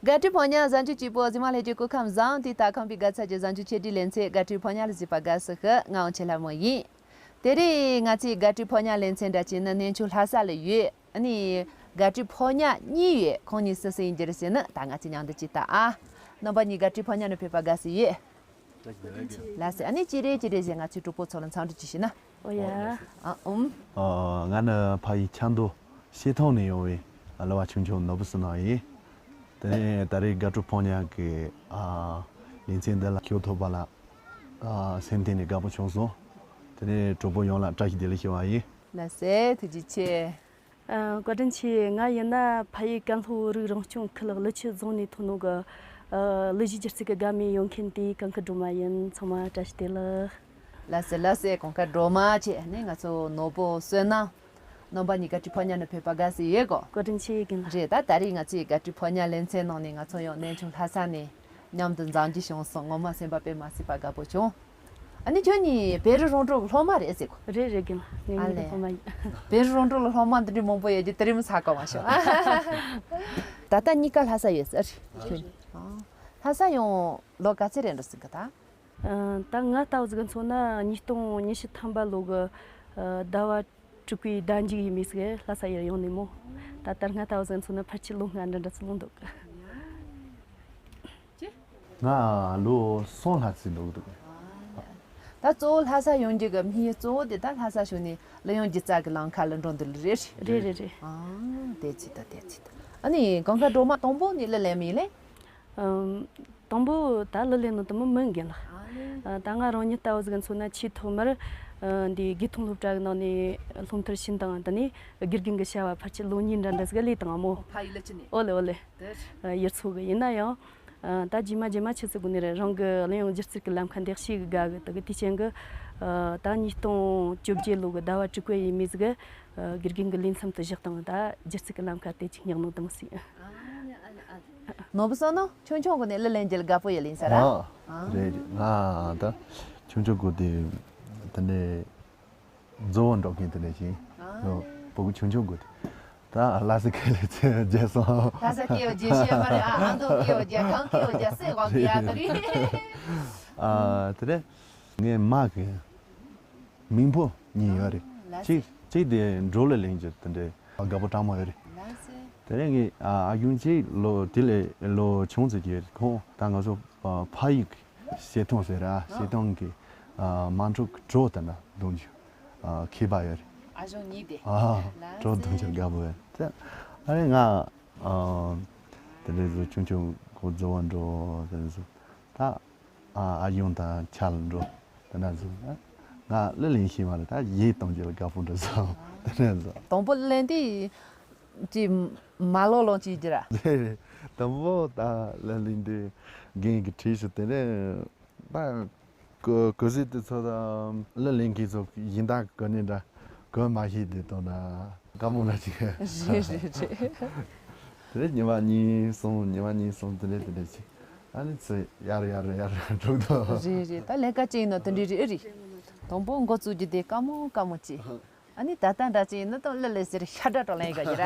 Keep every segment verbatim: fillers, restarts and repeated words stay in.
དགའ་སྤྲོའི་ཕོ་ཉ་གཟིགས་མཁན་གཅིག་པོ་གཟིགས་མ་ལྷན་རྒྱས་སྐུ་ཁམས་བཟང་། དེ་ལྟ་ཁམས་པའི་དགའ་ཚལ་གྱི་གཟིགས་མཁན་ཆེ་འདྲིས་ལེ་ཚན་དགའ་སྤྲོའི་ཕོ་ཉ་ལ་གཟིགས་པ་དགའ་བསུ་ཞུ། ང་འོང་ཆེ་ལྷ་མོ་ཡིན། དེ་རིང་ང་ཚོའི་དགའ་སྤྲོའི་ཕོ་ཉ་ལེ་ཚན་འདྲ་བྱས་ན་གནས་མཆོག་ལྷ་ས་ལ་ཡོད། ཨ་ནི་དགའ་སྤྲོའི་ཕོ་ཉ་གཉིས་ཡོད། ཁོང་གཉིས་སུ་སུ་ཡིན་རྒྱུ་རེད་ཟེར་ན་ད་ང་ཚོས་མཉམ་དུ་ཅིག་ལྟ་ཨ། རྣམ་པ་གཉིས་དགའ་སྤྲོའི་ཕོ་ཉ་ནས་ཕེབས་པ་དགའ་བསུ་ཡོད། ལགས་སོ། ཨ་ནི་ཅི་རེད་ཅི་རེད་ཟེར་ང་ཚོའི་གྲོགས་པོ་ཚོ་ལ་འཚམས་འདྲི་ཅིག་ཞུས་ན། ཨོ་ཡ། ཨ་ཨུམ། ཨ། ང་ནི་ཕ་ཡུལ་ཆབ་མདོ་བྱེ་ཐང་ནས་ཡོང་བའི་གླུ་བ་ཆུང་ཆུང་ནོར་བུ་བསོད་ནམས་ཡིན། དེ་ནས་ད་རེས་དགའ་སྤྲོའི་ཕོ་ཉ་གི་ཨ་ལེ་ཚན་འདི་ལ་ཞུགས་ཐུབ་པ་ལ་ཨ་སེམས་གཏིང་ནས་དགའ་པོ་བྱུང་སོང་། དེ་ནས་གྲོགས་པོ་ཡོངས་ལ་བཀྲ་ཤིས་བདེ་ལེགས་ཞུ་བ་ཡིན། ལགས་སོ། ཐུགས་རྗེ་ཆེ། ཨ། བཀའ་དྲིན་ཆེ། ང་ཡིན་ན་ཕ་ཡུལ་ཀན་ལྷོ་བོད་རིགས་རང་སྐྱོང་ཁུལ་ཀླུ་ཆུ་རྫོང་ནས་ཐོན་ནོ་གི། ཨ། གླུ་གཞས་སྒྱུ་རྩལ་གྱི་དགའ་མོས་ཡོད་མཁན་དེའི་གང་གི་སྒྲོལ་མ་ཡིན། ཚང་མ་བཀྲ་ཤིས་བདེ་ལེགས། ལགས་སོ་ལགས་སོ། གོང་དཀར་སྒྲོལ་མ་བྱས་ནས་ང་ཚོ་ནོར་བུ་བསོད་ནམས། རྣམ་པ་གཉིས་དགའ་སྤྲོའི་ཕོ་ཉ་ནས་ཕེབས་པ་དགའ་བསུ་ཡོད་གོ། བཀའ་དྲིན་ཆེ་རྒན་ལགས། རེད། ད་ད་རེས་ང་ཚོའི་དགའ་སྤྲོའི་ཕོ་ཉ་ལེ་ཚན་ནང་ནས་ང་ཚོ་ཡང་གནས་མཆོག་ལྷ་ས་ནས་མཉམ་དུ་མཇལ་རྒྱུ་བྱུང་སོང་། ངོ་མ་སེམས་པ་དཔེ་མ་སྲིད་པ་དགའ་པོ་བྱུང་། ཨ་ནི་ཁྱོད་གཉིས་བོད་རིགས་རོང་འབྲོག་གི་སློབ་མ་རེད་ཟེར་གོ། རེད་རེད་རྒན་ལགས། ངེད་གཉིས་ཀྱི་སློབ་མ་ཡིན། བོད་རིགས་རོང་འབྲོག་གི་སློབ་མ་འདི་འདྲའི་མང་པོ་ཡོད་རྒྱུ་དེ་རིང་མི་ཚ་གོ་མ་བྱུང་། ད་ལྟ་གཉིས་ཀ་ལྷ་ས་ཡོད་ཟེར་རེད་ཁྱོད་གཉིས། ཨ། ལྷ་ས་ཡོང་ལོ་ག་ཚོད་རེད་འགྲོ་ཟིན་གི་ད། ཨ། ད་ང་ལྟ་བུ་ཟིག་གི་མཚོན་ན་ཉིས་སྟོང་ཉི་ཤུ་ཐམ་པ་ལོ་གི་ཟླ་བ་དྲུག་པའི་ཟླ་མཇུག་ཡས་མས་ཟིག་ལྷ་ས་ཡར་ཡོང་ནས་མོ། ད་ལྟར་ང་ལྟ་བུ་ཟིག་གི་མཚོན་ན་ཕལ་ཆེར་ལོ་ལྔ་འདྲ་འདྲ་ཙམ་ལོན་འདུག་གི། ང་ལོ་གསུམ་ལྷག་ཙམ་འགྲོ་གི་འདུག། ད་གཙོ་བོ་ལྷ་ས་ཡོང་རྒྱུ་གི་དམིགས་ཡུལ་གཙོ་བོ་དེ་ད་ལྷ་ས་ཕྱོགས་ནས་གླུ་དབྱངས་སྒྱུ་རྩལ་གྱི་ལམ་ཁ་ལ་འགྲོ་འདི་ལ་རེད། རེད་རེད་རེད། ཨ། དེ་ཅི་ད་དེ་ཅི་ད། ཨ་ནི་གང་ག་སྒྲོལ་མ་དང་པོ་ནས་གླུ་ལེན་མིན་ལེ། ཨམ། དང་པོ་ད་གླུ་ལེན་ནོ་དེ་མོ་མིན་རྒན་ལགས། ཨ། ད་ང་རང་ཉིད་ལྟ་བུ་ཟིག་གི་མཚོན་ན་ཆེས་ཐོག་མར་ཨ་འདི་དགེ་ཐོན་སློབ་གྲྭ་གི་ནང་ནས་སློབ་མཐར་ཕྱིན་དང་དེ་ནས་དགེ་རྒན་གྱི་བྱ་བ་ཕལ་ཆེར་ལོ་གཉིས་འདྲ་འདྲ་ཟིག་ལས་བཏང་ང་མོ། ཕ་ཡུལ་ལ་ཕྱིན་ནས། ཨོ་ལེ་ཨོ་ལེ། དེར། ཨ། ཡུལ་ཚོ་གི་ཡིན་ན་ཡང་། ཨ། ད་རྗེས་མ་རྗེས་མ་ཆི་ཟིག་གོ་ནི་རེད། རང་གི་གླུ་དབྱངས་སྒྱུ་རྩལ་གི་ལམ་ཁ་འདི་ཤེས་གི་དགའ་གི་དེ་གི་དེ་ཅན་གི། ཨ། ད་ཉིས་སྟོང་བཅོ་བརྒྱད་ལོ་གི་ཟླ་བ་དྲུག་པའི་ཡས་མས་ཟིག་གི། ཨ། དགེ་རྒན་གི་ལས་མཚམས་དུ་བཞག་དང་ད་སྒྱུ་རྩལ་གི་ལམ་ཁ་དེ་ཅིག་སྙེག་ནོ་དེ་མོ་ཟིག། ནོར་བུ་བསོད་ནམས་ཆུང་ཆུང་གི་ནས་གླུ་ལེན་རྒྱུ་ལ་དགའ་པོ་ཡོད་ལེན་ས་ར། ཨ། རེད་རེད། ང་ད་ཆུང་ཆུང་གི་དེ་དེ་ནས། མཛོ་བོ་འགྲོ་མཁན་དེ་འདྲ་ཞིག། ཨ། ཡོ། ཕྲུ་གུ་ཆུང་ཆུང་གོ། ད་ལྷ་ས་ཁེ་ལས་ཚེ་རྒྱལ་སོང་། ལྷ་ས་སྐྱེ་བོ་རྒྱལ་ཤེས་མ་རེད་ཨ། ཨ་མདོ་སྐྱེ་བོ་རྒྱལ། གངས་སྐྱེ་བོ་རྒྱལ་སྲས་དབང་གི་ཡ་དེ་རེད། ཨ། དེ་རེད། ངའི་མ་གི་མིང་པོ་གཉིས་ཡོད་རེད། ལྷ་ས། གཅིག་གཅིག་དེ་འགྲོ་ལ་ལེན་རྒྱུ་དེ་འདྲའི་དགའ་པོ་གྲང་མོ་ཡོད་རེད། ལྷ་ས། དེ་རིང་གི་ཨ་ཨ་ཡུང་གཅིག་ལོ་དེ་ལས་ལོ་ཆུང་ཙམ་གྱི་ཡོད་རེད། ཁོང་ད་ང་ཚོ་ཕ་ཡུལ་གི་བྱེ་ཐང་ཟེར་ར། ཨ། བྱེ་ཐང་གི་ཨ་མ་འབྲོག་གི་བྲོ་དེ་འདྲ་རྡུང་རྒྱུ་ཨ་མཁས་པ་ཡོད་རེད། ཨ་ཞང་གཉིས་དེ། ཨ། ལགས་བྲོ་རྡུང་རྒྱུ་དགའ་པོ་ཡོད་རེད། ཨ་རེ་ང་ཨ་དེ་འདྲའི་བཟོ་ཆུང་ཆུང་གོ་རྫོང་བ་འགྲོ་དེ་འདྲ་བཟོ། ད་ཨ་ཨ་ཡུང་དང་ཆ་ལ་འགྲོ་དེ་འདྲ་བཟོ། ང་གླུ་ལེན་ཤེས་མ་རེད། ད་གཞས་གཏོང་རྒྱུ་ལ་དགའ་པོ་འདྲ་བཟོ་དེ་འདྲ་བཟོ། དང་པོ་གླུ་ལེན་དུས། ཅི། མ་ལོག་ལོག་ཅིག་གྱིས་ར། རེད་རེད། དང་པོ་ད་གླུ་ལེན་དུས་རྒན་གྱི་ཁྲིད་ཞུ་དེ་ནས་ད་གོ་གོ་སྲིད་དེ་ཚོ་ད་གླུ་ལེན་མཁན་ཚོ་ཡིན་ད་གོ་ནི་འདྲ་གོ་མ་ཤེས་དེ་དང་ད་དགའ་མོ་འདྲ་ཅིག། རེད་རེད་རེད། དེ་རེད། ཉི་མ་གཉིས་གསུམ་ཉི་མ་གཉིས་གསུམ་དེ་འདྲས་དེ་འདྲས་ཅིག། ཨ་ནི་ཚེ་ཡར་ཡར་ཡར་འགྲོ་དོ། རེད་རེད། ད་ལས་ཀ་ཅིག་ཡིན་ན་དེ་འདྲས་རེད། ཨེ་རེད། དང་པོ་འགོ་བཙུགས་རྒྱུ་དེ་དཀའ་མོ་དཀའ་མོ་ཅིག། ཨ་ནི་ད་ལྟ་འདྲ་ཅིག་ཡིན་ན་ད་གླུ་ལེན་ཟེར་ཤ་སྒྲ་གྲོགས་ལེན་ག་གི་ར།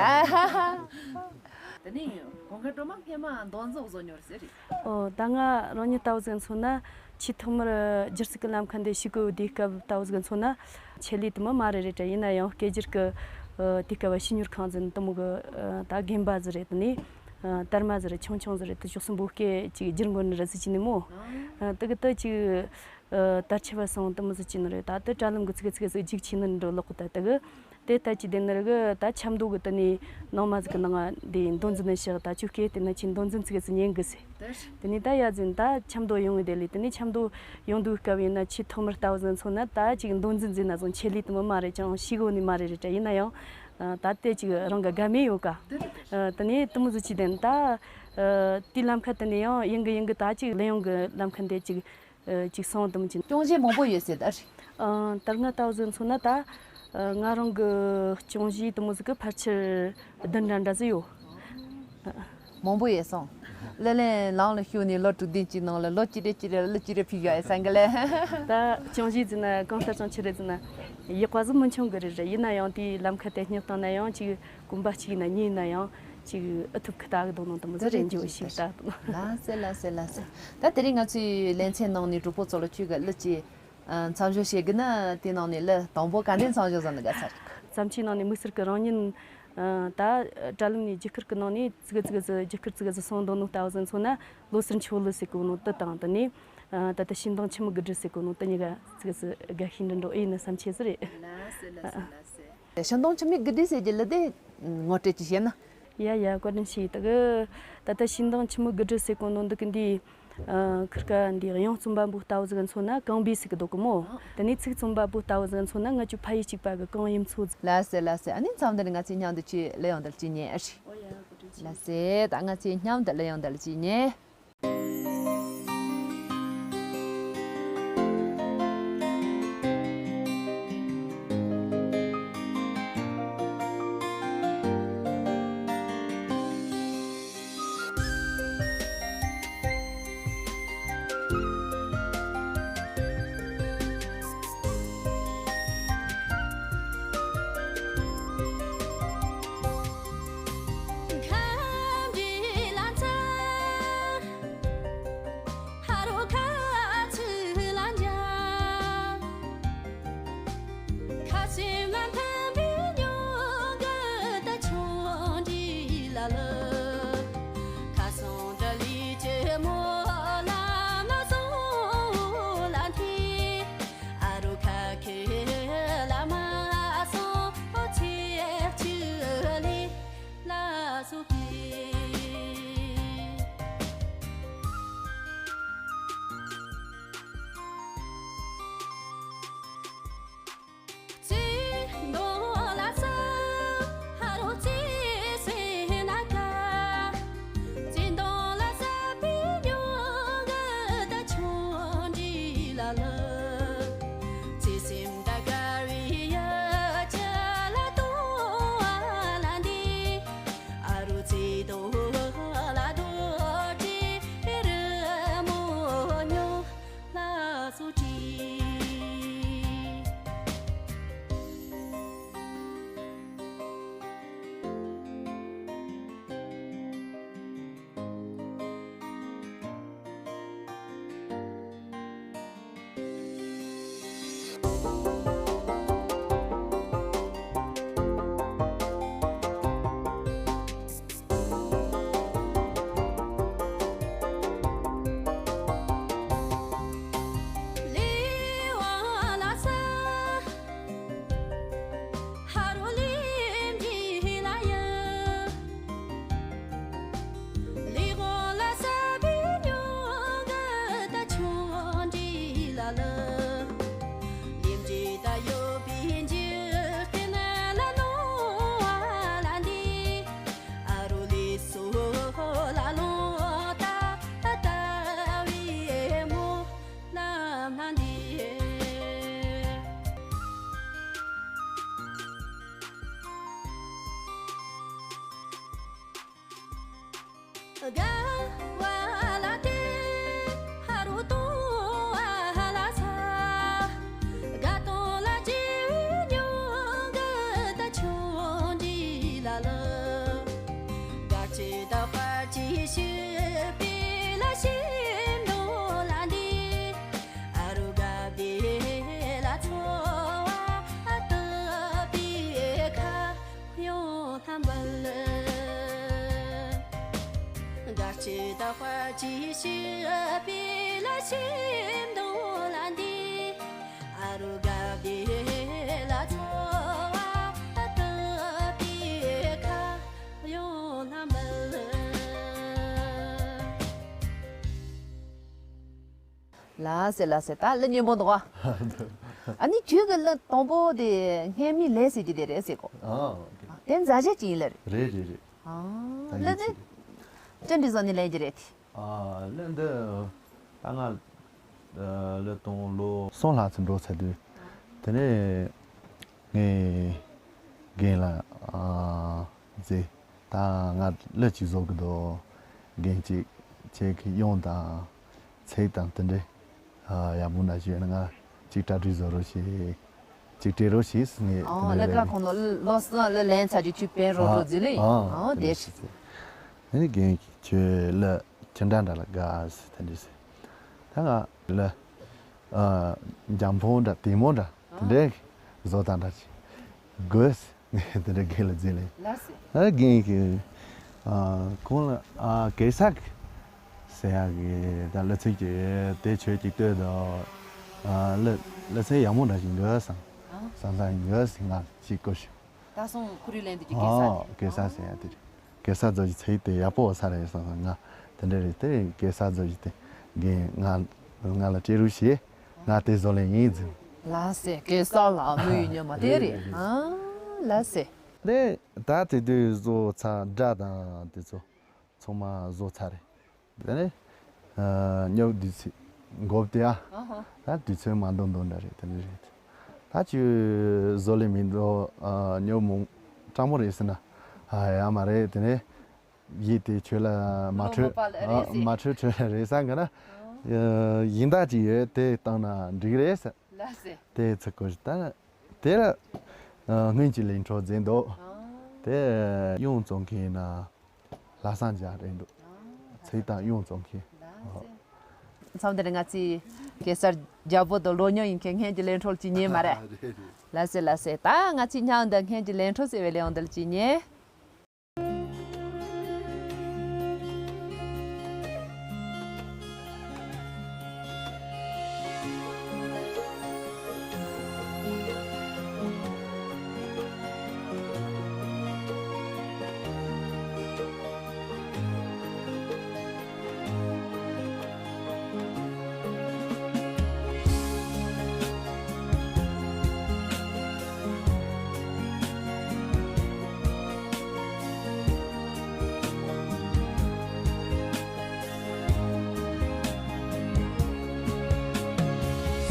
དེ་ནས་གོང་ཁ་སྒྲོལ་མ་སྔས་མ་མདོ་འཛིན་བཟོ་མྱོང་རེད་ཟེར་རེད། ཨོ་ད་ང་རང་ཉིད་ལྟ་བུ་ཟིག་མཚོན་ན་ཆེས་ཐོག་མར་སྒྱུ་རྩལ་གྱི་ལམ་ཁ་འདི་ཞུགས་གི་དུས་སྐབས་ལྟ་བུ་ཟིག་མཚོན་ན་ཆེད་ལས་དེ་མོ་མ་རེད་རེད་དྲ། ཡིན་ན་ཡང་སྐད་སྒྱུར་གྱི་དུས་སྐབས་བ་ཕྱི་མྱུར་ཁང་ཟིག་དེ་མོ་གི་ད་རྒན་པ་ཟིག་རེད། དེ་ནས་དར་མ་ཟིག་རེད། ཆུང་ཆུང་ཟིག་རེད། དེ་ཕྱོགས་སུ་འབོད་སྐད་ཅིག་སྒྱུར་འགོ་ནི་ར་ཟིག་བྱས་ནས་མོ། དེ་གི་དུ་ཅིག་ཨ། དར་ཆེ་བ་སོང་དེ་མོ་ཟིག་བྱས་ནི་རེད། ད་དེ་དྲ་ལམ་གི་ཚིག་ཚིག་ཟིག་རྒྱུགས་ཆེ་ནི་འགྲོ་ལོག་གི་ད་དེ་གི་དེ་ལྟ་ཅི་དེ་ནི་རེད་གི། ད་ཆབ་མདོ་གི་དེ་ནས་ནང་མ་ཟིག་གི་ནང་ང་དེ་མདོ་འཛིན་ནི་ཞིག་ད་ཁྱོད་སྐད་དེ་ན་ཁྱོད་མདོ་འཛིན་ཚིག་ཟིག་ཉན་གི་ཟེར། དེ་ནས་ད་ཡ་ཟིན་ད་ཆབ་མདོ་ཡོང་གི་དེ་ལས། དེ་ནས་ཆབ་མདོ་ཡོང་དུས་སྐབས་ཡིན་ན་ཆེས་ཐོག་མར་ལྟ་བུ་ཟིག་མཚོན་ན་ད་ཅིག་མདོ་འཛིན་ཟིན་ན་བཟུང་ཆེད་ལས་དེ་མོ་མ་རེད། ཅང་ཤེས་གོ་ནི་མ་རེད་རེད་དྲ། ཡིན་ན་ཡང་ད་དེ་ཅིག་རང་གི་དགའ་མོས་ཡོད་ཀ། དེ་ནས་དེ་མོ་ཟིག་བྱས་དེ་ད་དེའི་ལམ་ཁ་དེ་ནས་ཡང་ཡིན་གི་ཡིན་གི་ད་ཅིག་གླུ་དབྱངས་གི་ལམ་ཁ་འདི་ཅིག་ཨ། ཅིག་སོང་དུམ་ཅིག། རྐྱང་གཞས་མང་པོ་ཡོད་ཟེར་ད་རེད། ཨ། ད་ང་ལྟ་བུ་ཟིག་མཚོན་ན་ད་ང་རང་གི་རྐྱང་གཞས་དུ་མོ་ཟིག་གི་ཕལ་ཆེར་བདུན་འདྲ་འདྲ་ཟིག་ཡོད། མང་པོ་ཡོད་སོང་། གླུ་ལེན་ལམ་ལ་ཞུགས་ནས་ལོ་དྲུག་བདུན་གྱི་ནང་ལ་ལོ་གཅིག་རེ་གཅིག་རེ་གླུ་གཅིག་རེ་ཕུལ་ཡོད་ཨེ་སང་གི་ལེ། ད་རྐྱང་གཞས་ཟེར་ན་གང་ལྟར་ཀྱང་ཆི་རེད་ཟེར་ན་ཡག་པ་ཟིག་མི་འཁྱོངས་གི་རེད་རེད། ཡིན་ན་ཡང་དེའི་ལམ་ཁ་དེ་སྙེག་བཏང་ན་ཡང་ཅིག་གོམ་པ་གཅིག་ཡིན་ན་གཉིས་ཡིན་ན་ཡང་ ཅིག་ཨུ་ཐུབ་ཁི་ཏ་གི་དོ་ནང་དུ་མི་ཟ་རེ་འཇོ་ཞིག་ད་དུ། ལ་སེ་ལ་སེ་ལ་སེ། ད་དེ་རིང་ང་ཚོའི་ལེ་ཚན་ནང་ནས་གྲོགས་པོ་ཚོ་ལ་ཁྱོད་ཀྱི་གླུ་ཅིག་མཚམས་སྦྱོར་བྱེད་དགོས་ན་དེ་ནང་ནས་གླུ་དང་པོ་ག་འདྲའི་མཚམས་སྦྱོར་བཟོ་ན་དགའ་ས་རེད། བརྩམས་ཆོས་ནང་ནས་དམིགས་བསལ་གྱི་རང་ཉིད་ད་དྲ་ལམ་ནས་རྒྱུ་སྐར་གི་ནང་ནས་ཙི་གི་ཙི་གི་ཟི་རྒྱུ་སྐར་ཙི་གི་ཟི་སོང་དོ་ནོ་ལྟ་བུ་ཟིན་ཚོ་ན་ལོ་སར་མཆོད་ལི་ཟེར་གོ་ནོ་དུ་དང་དུ་ནས། ད་ལྟ་ཤིང་སྡོང་འཆི་མེད་དགུ་སྒྲིལ་ཟེར་གོ་ནོ་དུ་གཉིས་ཀ་ཙི་གི་ཙི་དགའ་ཤིན་འདྲ་འགྲོ་ཨེ་ཡིན་ན་བསམ་ཆེ་ཟི་རེད། ལ་སེ་ལ་སེ་ལ་སེ། ཤིང་སྡོང་འཆི་མེད་དགུ་སྒྲིལ་ཟེར་གྱི་གླུ་དེ་ངོ་སྤྲོད་ཅིག་བྱས་ན། ཡ་ཡ་བཀའ་དྲིན་ཆེ། ད་གི་ད་ལྟ་ཤིང་སྡོང་འཆི་མེད་དགུ་སྒྲིལ་ཟེར་གོ་ནོ་འདི་གི་འདི། ཁིར་ཀ་འདི་གཡང་རྩོམ་པ་པོ་ལྟ་བུ་ཟིག་མཚོན་ན་གང་བི་ཟིག་གི་འདུག་གི་མོ། དེ་ནས་ཚིག་རྩོམ་པ་པོ་ལྟ་བུ་ཟིག་མཚོན་ན་ང་ཅུ་ཕ་ཡུལ་གཅིག་པ་གི་གང་ཡིན་མཚོ་ཟིག་ལ་སེ་ལ་སེ། ཨ་ནི་མཚམས་འདིར་ང་ཚོས་མཉམ་དུ་ཆོས་གླུ་དབྱངས་འདིར་ཅིག་ཉན་ཨ་ཧྲི། ལ་སེ། ད་ང་ཚོས་མཉམ་དུ་གླུ་དབྱངས་འདིར་ཅིག་ཉན། ལགས་སེ་ལགས་སེ། ད་གླུ་སྙན་པོ་འདུག་ཨ། ཨ་ནི་ཁྱོད་ཀྱི་གླུ་དང་པོ་དེ་སྔས་མའི་ལས་ཟེར་གྱི་དེ་རེད་ཟེར་གོ། ཨ། དེ་མཛའ་གཞས་ཅིག་ཡིན་ལ་རེད། རེད་རེད་རེད། ཨ། ད་གླུ་ཡིན་དེ་ཅི་འདྲ་བཟོ་ནས་ལེན་གྱི་རེད། ཨ། གླུ་འདི་ད་ང་གླུ་གཏོང་ལོ་གསུམ་ལྷག་ཙམ་འགྲོ་ཚར་དུས། དེ་ནས་ངས་རྒན་ལ་ཨ་ཟེར། ད་ང་གླུ་ཅིག་བཟོ་གི་འདུག་རྒན་ཅིག་ཁྱེད་ཀྱི་དབྱངས་དང་ཚིག་དང་དེ་འདྲ་ཡག་པོ་འདྲ་ཞིག་ཡོད་ན་ང་ཅིག་གྲ་སྒྲིག་བཟོ་རོགས་བྱེད། ཅིག་སྤྲད་རོགས་བྱས་ཟེར། ངས་ཨོ། དེ་ནས་གླུ་གར་ཁང་ལ་ལོ་གསུམ་གླུ་ལེན་ཚར་རྗེས་ཁྱོད་ཕེབས་རོགས་འགྲོ་ཟེར་ལེ། ཨོ། ཨོ་དེ་དེ་འདྲ་ཞིག་ཟེར། དེ་ནས་རྒན་ཁྱོད་གླུ་ཅི་འདྲ་འདྲ་ལ་དགའ་ཟེར་དེ་འདྲ་ཟེར། ད་ང་གླུ་ཨ་འཇམ་ཕོང་འདྲ་དེ་མོ་འདྲ་དེ་འདྲའི་བཟོ་སྟངས་འདྲ་ཅིག་དགོས་ཟེར། ངས་དེ་འདྲ་རྒན་ལ་བརྗེས་ལེ། ལགས་སེ། ཨ་རྒན་གྱིས་ཨ་ཁོང་ལ་ཨ་གེ་སར་ཟེར་ཡག་གི་ད་གླུ་ཚིག་ཅིག་དེ་ཁྱོད་ཅིག་ལྟོས་དང་། ཨ་གླུ་གླུ་ཚིག་ཡག་མོ་འདྲ་ཞིག་འདུག་བསམ་ཨ་བསམ་བསམ་ཡིན་འདུག་ཟེར། ང་ཅིག་གོ་ཞུ། ད་སོང་ཁོ་རའི་ལན་དུ་ཅིག་གེ་སར་ཨ་དེ་གེ་སར་ཟེར་ཡག་དེ་རེད། གེ་སར་རྫོང་གི་ཚིག་དེ་ཡག་པོ་ས་རེད་བསམ་སོང་། ང་དེ་འདྲ་རེད། དེ་གེ་སར་རྫོང་གི་དེ་རྒན་ང་ང་ལ་སྤྲད་རོགས་བྱས། ང་དེ་བཟོ་ལེ་ཡིན་ཟེར། ལགས་སེ། གེ་སར་ལ་མོས་ཡིན་ཉོ་མ་དེ་རེད། ཨ་ལགས་སེ། དེ་ད་དེ་དུས་བཟོ་ཚར། སྒྲ་དང་དེ་ཚོ་ཚང་མ་བཟོ་ཚར་རེད། དེ་ནས་ཨ་སྨྱོ་དུས་ཚོད་འགོར་དེ་ཨ་ཨ་ཧ། ད་དུས་ཚོད་མ་འདང་འདང་འདྲ་རེད། དེ་འདྲ་རེད། ད་ཁྱོད་བཟོ་ལེ་མི་འདུག་ཨ་སྨྱོ་མོ་སྤྲང་མོ་རེད་ཟེར་ན། ཨ་ཡ་མ་རེད། དེ་ནས་ཡིད་དེ་ཁྱོད་ལ་མ་བློ་འཕྲོད་མ་པ་ལ་རེད་ཨ་ཟེར། མ་འཕྲོད་འཕྲོད་ལ་རེད་བསམ་གི་ན། ཨ་ཡིན་ད་ཅི་ཡོད་དེ་བཏང་ན་འགྲིག་རེད་ཟེར། ལགས་སེ། དེ་ཚིག་གོ་ད་དེ་ལ་ཨ་སྔོན་གྱི་ལས་འཕྲོ་མཛད་འདུག་ཨ་དེ་གཡུང་རྫོང་ཁའི་ན་ལྷ་བསང་རྒྱག་རེད་འདུག་ཨ་ཚིག་དང་གཡུང་རྫོང་ཁའི། ལགས་སེ། མཚམས་འདིར་ང་ཚོའི་གེ་སར་རྒྱལ་པོ་དང་ལོ་ཉོ་ཡིན་མཁན་སྔོན་གྱི་ལས་འཕྲོ་ཅིག་ཉན་མ་རེད། ལགས་སེ་ལགས་སེ། ད་ང་ཚོའི་ཉག་འདི་སྔོན་གྱི་ལས་འཕྲོ་ཟེར་བའི་ལས་འོང་འདིར་ཅིག་ཉན།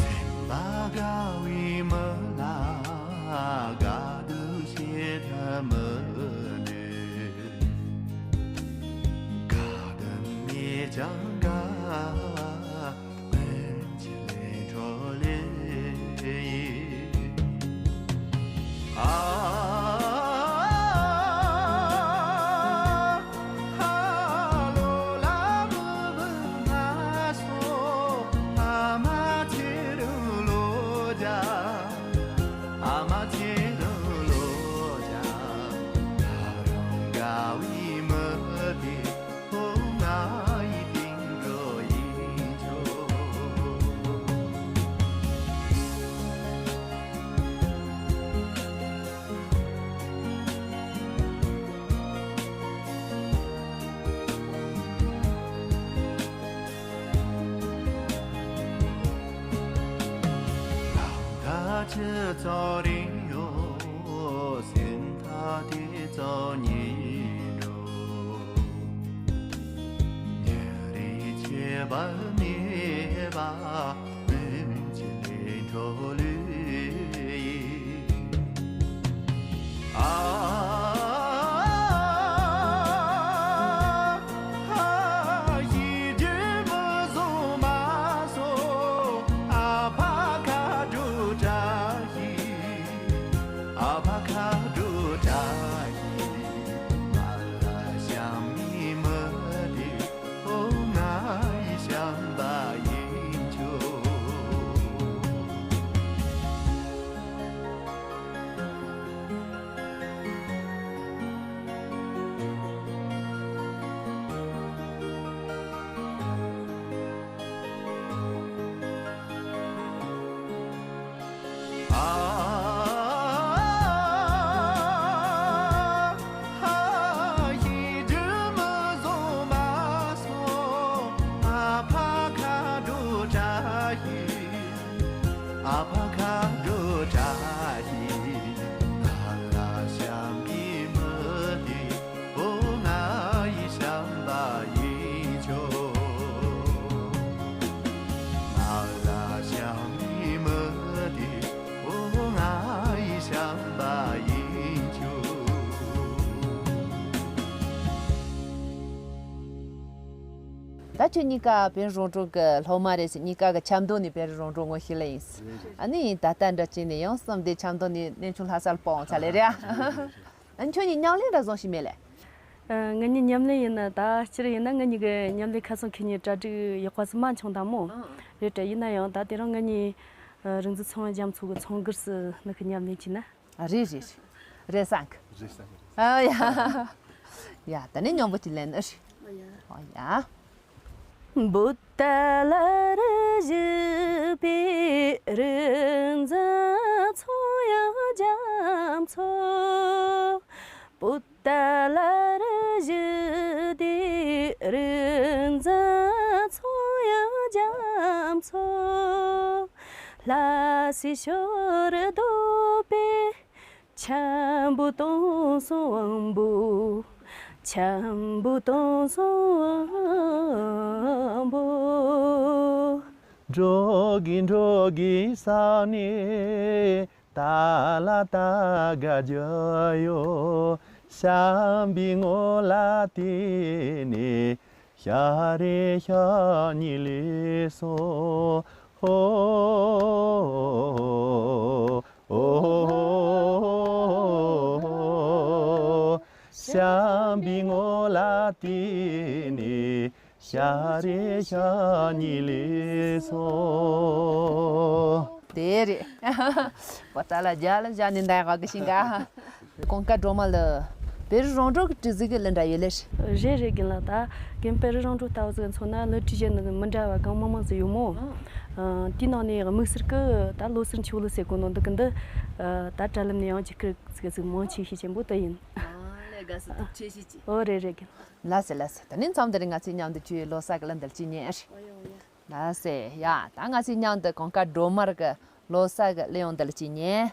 སེམས་པ་དགའ་བའི་མི་ལ་དགའ་སྡུག་བྱེད་ཐབས་མི་འདུག་དགའ་དུས་ནས་ཀྱང་དགའ། སྔོན་གྱི་ལས་འཕྲོ་ལས་ཡིན། ཨ་ཧ་ལོ་ལ་མི་བུ་ང་སོ། ཨ་མ་ཁྱེད་རང་ལོ་བརྒྱ། ཨ་མ་ཁྱེད་རང་ལོ་བརྒྱ། ད་རུང་དགའ་བའི་མི་དེ། ཨོ་ང་ཡི་དིང་འགྲོ་ཡིན་ཆོག་ད་ཅི་ཙམ་རིང་ཡོད། སེམས་ཐག་དེ་ཙམ་ཉེ་འགྲོ། ཉེ་རིང་ཁྱད་པར་མེད་པ། སྔོན་གྱི་ལས་འཕྲོ་ལས་ཡིན། ཨ་ཧ། ཡིད་འགྱུར་མི་བཟུང་མ་སོང་། ཨ་ཕ་མཁའ་འགྲོ་བཀྲ་ཤིས། ཨ་ཕ་མཁའ་འགྲོ་བཀྲ་ཤིས། ང་ལ་བྱམས་པའི་མི་དེ། ཨོ་ང་ཡི་བྱམས་པ་ཡིན་ཆོག་ཨ་ཧ། ཡིད་འགྱུར་མི་བཟུང་མ་སོང་། ཨ་ཕ་མཁའ་འགྲོ་བཀྲ་ཤིས། ཨ་ཕ་མཁའ་འགྲོ་བཀྲ་ཤིས། ང་ལ་བྱམས་པའི་མི་དེ། ཨོ་ང་ཡི་བྱམས་པ་ཡིན་ཆོག་ང་ལ་བྱམས་པའི་མི་དེ། ཨོ་ང་ཡི་བྱམས་པ་ཡིན་ཆོག་ད་ ད་ཁྱོད་གཉིས་ཀ་བོད་རིགས་རོང་འབྲོག་གི་སློབ་མ་རེད་ཟེར། གཉིས་ཀ་གི་ཆབ་མདོ་ནས་བོད་རིགས་རོང་འབྲོག་ངོ་ཤེས་ལེ་ཡིན། ཨ་ནི་ད་ལྟ་འདྲ་བྱས་ནས་ཡང་བསམ་དེ་ཆབ་མདོ་ནས་གནས་ཆུང་ལྷ་སར་སྤོ་འོང་ཚར་ལེ་རེད། ཨ་ཁྱོད་གཉིས་ཉམས་ལེན་འདྲ་བཟང་ཞིག་མེད་ལེ། ཨ། ང་གཉིས་ཉམས་ལེན་ཡིན་ན། ད་སྤྱིར་ཡིན་ན་ང་གཉིས་ཀྱི་ཉམས་ལེན་ཁ་སང་ཁེ་གཉིས་གྲ་སྒྲིག་ཡག་པ་ཙམ་མ་བྱུང་ད་མོ། རེད་དྲ། ཡིན་ན་ཡང་ད་དེ་རིང་ང་གཉིས་ཨ་རིག་འཛིན་ཚོང་རྒྱ་མཚོ་གི་ཚོང་སྒེར་སུ་ནི་གི་ཉམས་ལེན་བྱས་ན། ཨ། རེད་རེད་རེད། རེད་བསམ་གི། རེད་བསམ་གི། ཨ་ཡ། ཡ། ད་ནི་མཉམ་པོ་ཅིག་ལེན་ནི་རེད། ཨོ་ཡ། བུདྡྷ་ལ་རུ་བཞུགས་པའི་རིག་འཛིན་ཚོང་ཡང་རྒྱ་མཚོ། བུདྡྷ་ལ་རུ་བཞུགས་པའི་རིག་འཛིན་ཚོང་ཡང་རྒྱ་མཚོ། ལྷ་སའི་ཕྱོགས་རུ་བརྡོལ་བའི་ཆེན་པོ་དུང་སོང་དབང་པོ། ཆེན་པོ་དུང་སོང་དབང་པོ། འགྲོ་གི་འགྲོ་གི་ས་ནས་ད་ལ་ད་ག་རྒྱུ་ཡོད། བྱམས་པའི་ངོ་ལ་བལྟས་ནས་ཤ་རེ་ཤ་གཉིས་ལས་སོ། ཧོ། ཨོ། བྱམས་པའི་ངོ་ལ་བལྟས་ནས་ཤ་རེ་ཤ་གཉིས་ལས་སོ། དེ་རེད། པོ་ཏཱ་ལ་རྒྱ་ལ་བཞག་ནས་འདའ་ག་གི་ཤིང་ག། གོང་དཀར་སྒྲོལ་མ་ལ་བོད་རིགས་རོང་འབྲོག་གི་གྲུ་གཟིངས་གི་གླུ་འདྲ་ཡོད་ལེ། རེད་རེད། རྒན་ལགས། ད་རྒན་བོད་རིགས་རོང་འབྲོག་ལྟ་བུ་ཟིག་མཚོན་ན་གླུ་བྲིས་བྱས་ནི་མི་འདྲ་བ་གང་མང་མང་ཟིག་ཡོད་མོ། ཨ། དེའི་ནང་ནས་དམིགས་བསལ་གི་ད་ལོ་གསར་མཆོད་གླུ་ཟེར་གོ་ནོ་འདི་གི་འདི། ཨ། ད་དྲ་ལམ་ནས་ཡང་ཅིག་ཁིར་ཟིག་ཟིག་མང་ཆེ་ཤོས་ཆེན་པོ་དེ་ཡིན། ཨ་ལས། དགའ་བསུ་ཐུགས་རྗེ་ཆེ། ཨོ་རེད་རེད་རྒན། ལགས་སེ་ལགས་སེ། ད་ནི་མཚམས་འདི་རིང་ང་ཚོའི་མཉམ་དུ་ཁྱོད་ལོ་གསར་གི་གླུ་འདི་ལ་ཅིག་ཉན་ཨ་རེད། ལགས་སེ། ཡ། ད་ང་ཚོའི་མཉམ་དུ་གོང་དཀར་སྒྲོལ་མ་གི་ལོ་གསར་གི་གླུ་དབྱངས་འདི་ལ་ཅིག་ཉན།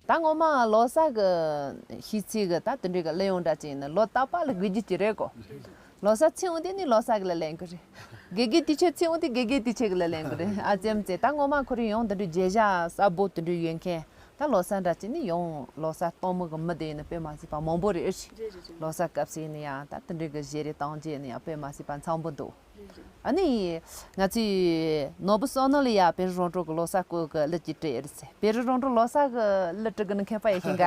ད་ངོ་མ་ལོ་གསར་གི་ཤིས་ཚིག་གི་ད་དེ་འདྲའི་གི་གླུ་དབྱངས་འདྲ་ཅིག་ཡིན་ན་ལོ་རྟག་པར་ལ་དགོས་རྒྱུ་ཅིག་རེད་གོ། ལོ་གསར་ཚིག་འོང་དུས་ནི་ལོ་གསར་གི་ལ་ལེན་གི་རེད། དགེ་རྒན་དུས་ཆེན་ཚིག་འོང་དུས་དགེ་རྒན་དུས་ཆེན་གི་ལ་ལེན་གི་རེད། ཨ་ཙེམ་ཙེ་ད་ངོ་མ་ཁོ་རང་ཡང་དེ་འདྲའི་བརྗོད་བྱ་གསལ་པོ་དེ་འདྲའི་ཡོད་མཁན། ད་ལོ་གསར་འདྲ་ཅིག་ནི་ཡང་ལོ་གསར་གཏོང་མི་གི་མི་དེ་ཡིན་ན་དཔེ་མ་སྲིད་པ་མང་པོ་རེད་ཨེ་ཤི། རེད་རེད་རེད། ལོ་གསར་སྐབས་སུ་ཡིན་ན་ཡང་ད་དེ་འདྲའི་གི་བཞེས་རེས་གཏོང་རྒྱུ་ཡིན་ན་ཡང་དཔེ་མ་སྲིད་པ་འཚམ་པོ་འདུག། རེད་རེད། ཨ་ནི་ང་ཚོས་ནོར་བུ་བསོད་ནམས་ལ་ཡ་བེ་རི་རོང་འབྲོག་གི་ལོ་གསར་སྐོར་གི་གླུ་ཅིག་བྲིས་ཡོད་རེད་ཟེར། བེ་རི་རོང་འབྲོག་ལོ་གསར་གི་གླུ་བྲི་གི་ནི་མཁས་པ་ཡིན་ཤིང་ག།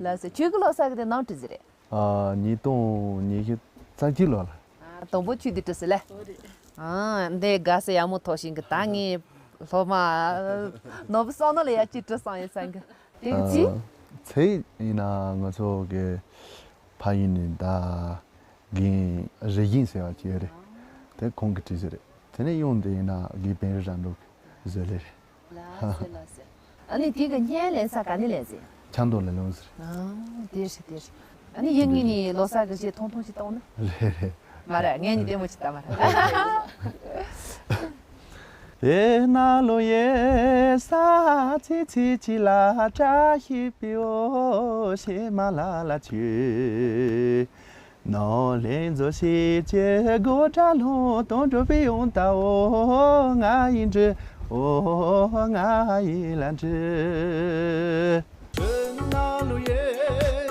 ལགས་སེ། ཁྱོད་ཀྱི་ལོ་གསར་གི་དེ་ནམ་བྲིས་ཟེར་རེད། ཨ། ཉིས་སྟོང་ཉི་ཤུ་རྩ་གཅིག་ལོ་ལ། ཨ། དང་པོ་ཁྱོད་དེ་བྲིས་ཟེར་ལེ། ཨ། འདི་དགའ་ས་ཡག་མོ་ཐོག་ཤིང་གི་ད་ངས་སློབ་མ་ནོར་བུ་བསོད་ནམས་ལ་ཡ་ཅིག་བྲིས་སོང་ཡིན་སང་གི། དེ་གི་ཅི། ཨ། ཚེ་ཡིན་ན་ང་ཚོ་གི་ཕ་ཡུལ་ནས་ད་རྒན་རི་བཞིན་ཟེར་བ་ཅིག་ཡོད་རེད། དེ་ཁོང་གིས་བྲིས་ཟེར་རེད། དེ་ནས་གཡོན་དེ་ཡིན་ན་རྒན་བེ་རི་ར་འབྲོག་གི་བཟོ་ལས་རེད། ལགས་སེ་ལགས་སེ། ཨ་ནི་དེ་གི་བརྙན་ལེན་ས་ག་ནས་ལེན་ཟེར། ཆབ་མདོ་ལ་ལོངས་ཟེར། ཨ། དེ་རེད་དེ་རེད། ཨ་ནི་ཡིན་ངེས་ནས་ལོ་གསར་གི་གཞས་ཐུང་ཐུང་ཞིག་བཏང་ན། རེད་རེད། མ་རེད། ངས་ནི་ལྟད་མོ་ཅིག་ལྟ་མ་རེད། ཡེ་ན་ལོ་ཡེ་ས་ཚེ་ཚེ་གཅིག་ལ་བཀྲ་ཤིས་པའི་འོ་ཤེས་མ་ལ་ལ་ཆོས། ནང་ལས་མཛོ་ཞིག་ཅེ་སྒོ་གྲ་ལུང་དོན་གྲུབ་པའི་ཡོང་ད་འོ་ང་ཡིན་འདྲི་འོ་ང་ཡིན་ལ་འདྲི། བོད་ནང་ལོ་ཡེ་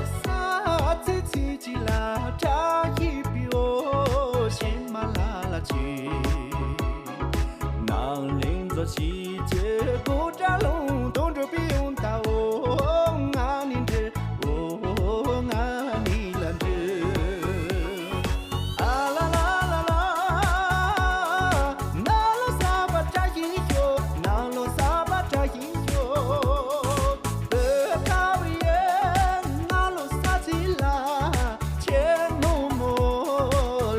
ས་ཚེ་ཚེ་གཅིག་ལ་བཀྲ་ཤིས་པའི་འོ་ཤེས་མ་ལ་ལ་ཆོས། ནང་ལས་མཛོ་ཞིག་ཅེ་སྒོ་གྲ་ལུང་དོན་གྲུབ་པའི་ཡོང་ད་འོ་ང་ནི་འདྲི། འོ་ང་ནི་ལ་འདྲི། ཨ་ལ་ལ་ལ་ལ། ནང་ལོ་གསར་པ་བཀྲ་ཤིས་ཤོག། ནང་ལོ་གསར་པ་བཀྲ་ཤིས་ཤོག། བོད་ཁ་བའི་ནང་ལོ་གསར་ཚེས་ལ་ཁྱེད་ནོ་མོ་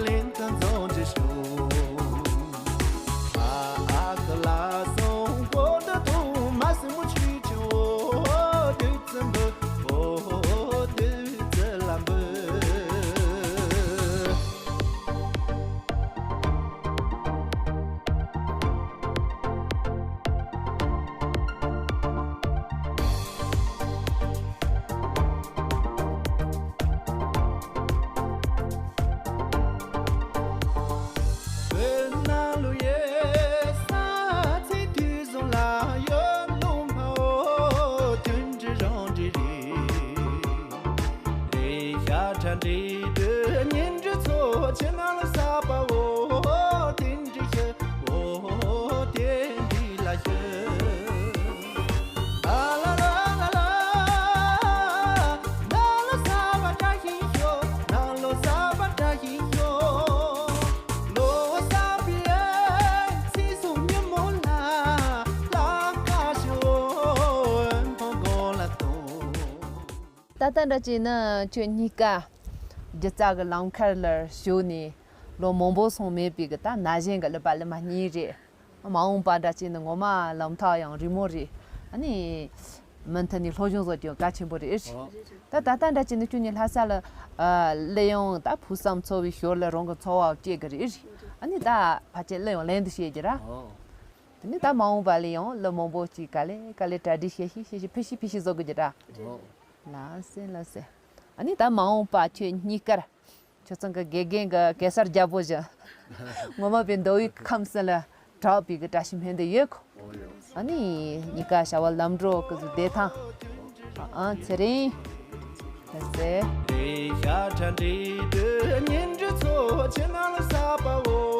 ལེན་དང་འཛོམས་འདྲི་ཤོག། ཨ་ཨ་ཁ་ལ་སོང་གོ་ད་དུང་མ་སྲིན་མོ་ཆུ་ཆུ་འོ་དུས་ཙམ་པ། འོ་དེ་ཚེ་ལམ་བུ། བོད་ནང་ལོ་ཡེ་ས་ཚེ་དུས་བཟང་ལ་ཡོད་ལུང་ཕ་འོ་དུད་འགྲོ་རང་འདྲི་རེད། རེ་ཤ་ཁྲ་འདྲི་དུ་ཉིན་འདྲི་ཚོ་ཆེ་ན་ལ་ས་པ་འོ་དེ་འདྲི་ཤི་འོ་དེ་འདྲི་ལ་ཤི། ཨ་ལ་ལ་ལ་ལ། ནང་ལོ་གསར་པ་བཀྲ་ཤིས་ཤོག། ནང་ལོ་གསར་པ་བཀྲ་ཤིས་ཤོག། ལོ་གསར་པའི་ཚེས་སོ་ཉིན་མོ་ལ་ལ་ཁ་ཤོ་ཕོ་གོ་ལ་ཐོ། ད་ལྟ་འདྲ་བྱས་ན་ཁྱོད་གཉིས་ཀ་སྒྱུ་རྩལ་གྱི་ལམ་ཁ་ལ་ཞུགས་ནས་ལོ་མང་པོ་སོང་མེད་པའི་གི་ད་ན་གཞོན་གྱི་གླུ་པ་གླུ་མ་གཉིས་རེད། མ་འོངས་པ་འདྲ་བྱས་ན་ངོ་མ་ལམ་ཐག་ཡང་རིང་མོ་རེད། ཨ་ནི་མུ་མཐུད་ནས་སློབ་སྦྱོང་བཟོ་རྒྱུ་གལ་ཆེན་པོ་རེད། ཨོ། ད་ད་ལྟ་འདྲ་བྱས་ན་ཁྱོད་གཉིས་ལྷ་ས་ལ་ཨ་གླུ་དབྱངས་ད་ཕུགས་བསམ་འཚོ་བའི་ཞོར་ལ་རང་གི་འཚོ་བ་སྐྱེལ་གི་རེད། ཨ་ནི་ད་ཕལ་ཆེར་གླུ་ཡང་ལེན་དུ་བྱེད་རྒྱུ་ར། ཨོ། དེ་ནས་ད་མ་འོངས་པ་ལ་ཡང་གླུ་མང་པོ་ཅིག་ག་ལེ་ག་ལེ་གྲ་སྒྲིག་བྱེད་ཤིག་བྱེད་ཤིག་ཕུལ་ཤིག་ཕུལ་ཤིག་བཟོ་དགོས་རྒྱུ་ར། ཨོ། ལགས་སེ་ལགས་སེ། ཨ་ནི་ད་མ་འོངས་པ་ཁྱོད་གཉིས་ཀར་ཁྱོད་ཚང་གི་དགེ་རྒན་གྱི་གེ་སར་རྒྱལ་པོ་བཞིན་ངོ་མ་བའི་མདོ་དབུས་ཁམས་གསུམ་ལ་གྲགས་པའི་གི་བཀྲ་ཤིས་སྨོན་འདུན་ཡོད་གོ། ཨ་ནི་གཉིས་ཀ་བྱ་བ་ལམ་འགྲོ་སྐུ་གཟུགས་བདེ་ཐང་། ཨ་ཚེ་རིང་། ལགས་སེ། རེ་ཤ་ཁྲ་འདྲི་དུ་ཉིན་འདྲི་ཚོ་ཆེ་ན་ལ་ས་པ་འོ།